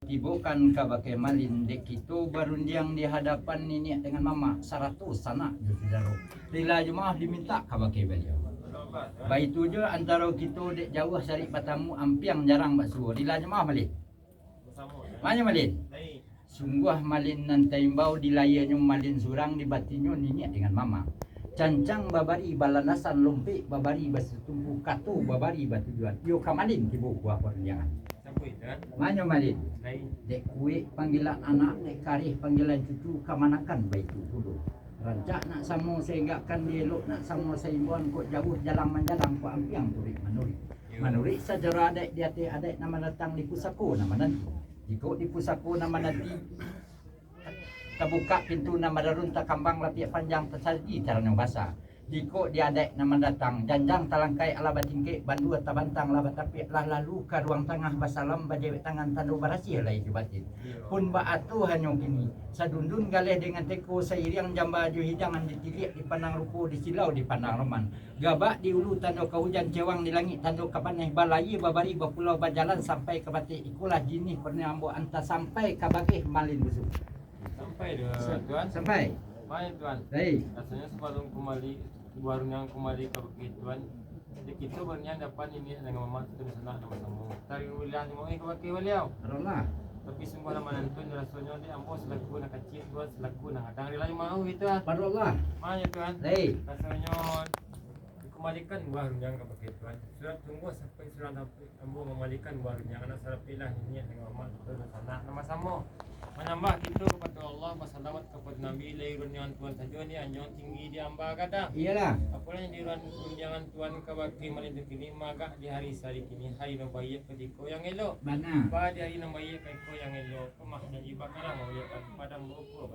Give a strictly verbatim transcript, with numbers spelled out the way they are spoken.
Tibokan kabake malin, dek kito barundiang di hadapan niniak dengan mamak, sarato sanak jo sudaro. Rila jo maaf dimintak kabake baliau. Baitu jo antaro kito, dek jauah sarik batamu, ampiang jarang basuo. Rila jo maaf, malin. Manyo malin? Sungguah malin nan taimbau, di lahianyo malin surang, di batinnyo niniak dengan mamak. Cancang babari balandasan, lompek babari basitumpu, kato babari batujuan. Iyo ka malin tibo buah parundiangan. Manyo malin? Dek kuek panggilan anak, dek kareh panggilan cucu, kamanakan baitu pulo. Rancak nak samo sainggakan, dielok nak samo saimbauan, kok jauah jalang manjalang, kok ampiang turuik manuruik. Manuruik sajarah adaik, di ateh adaik nan mandatang, di pusako nan mananti. Jikok di pusako nan mananti, tabukak pintu nan badarun, takambang lapiak panjang, tasaji tarano basa. Jikok di adaik nan mandatang, janjang talangkaik alah batingkek, bandua tabantang lah batapek, lah lalu ka ruang tangah, basalam bajawek tangan, tando barasiah lahia jo batin. Pun baato hanyo kini, sadundun galeh dengan teko, sairiang jamba jo hidangan, ditiliak dipandang rupo, disilau dipandang roman. Gabak di ulu tando ka hujan, cewang di langik tando ka paneh, balayia babari bapulau, bajalan sampai ka bateh. Ikolah jinih parundiangan ambo, antah sampai ka bageh malin busu. Sampai doh, Sa-, Tuan. Sampai. Baik, Tuan. Baik. Rasonyo sabalun kumbali, barundiang kumbali ka bakeh Tuan, dek kito barundiang di apan niniak dengan mamak, kito di sanak samo-samo. Tari ulang limo eh ka bakeh baliau. Arolah. Tapi sungguah lah manantun rasonyo, dek ambo salaku nan kacik, Tuan salaku nan gadang. Rila jo maaf, Tuan. Arolah. Manyo, Tuan. Baik. Rasonyo dikumbalikan buah rundiang ka bakeh Tuan. Surat tunggu sampai surang dapek, ambo mambalikan buah rundiang, anak sarapik lah niniak dengan mamak, kito dunsanak nan basamo. Manambah kito kapado Allah, basalawat kapado Nabi, lai rundiangan Tuan sajo ni anjuang tinggi di amba gadang. Iyolah. Apolah nan di rundiangan Tuan ka bakeh malin tu kini, magak di hari sahari kini, hari nan baiak ka iko nan elok. Bana. Ba di hari nan baiak ka iko nan elok, pamah nan iba karang mauliakan padang baukur.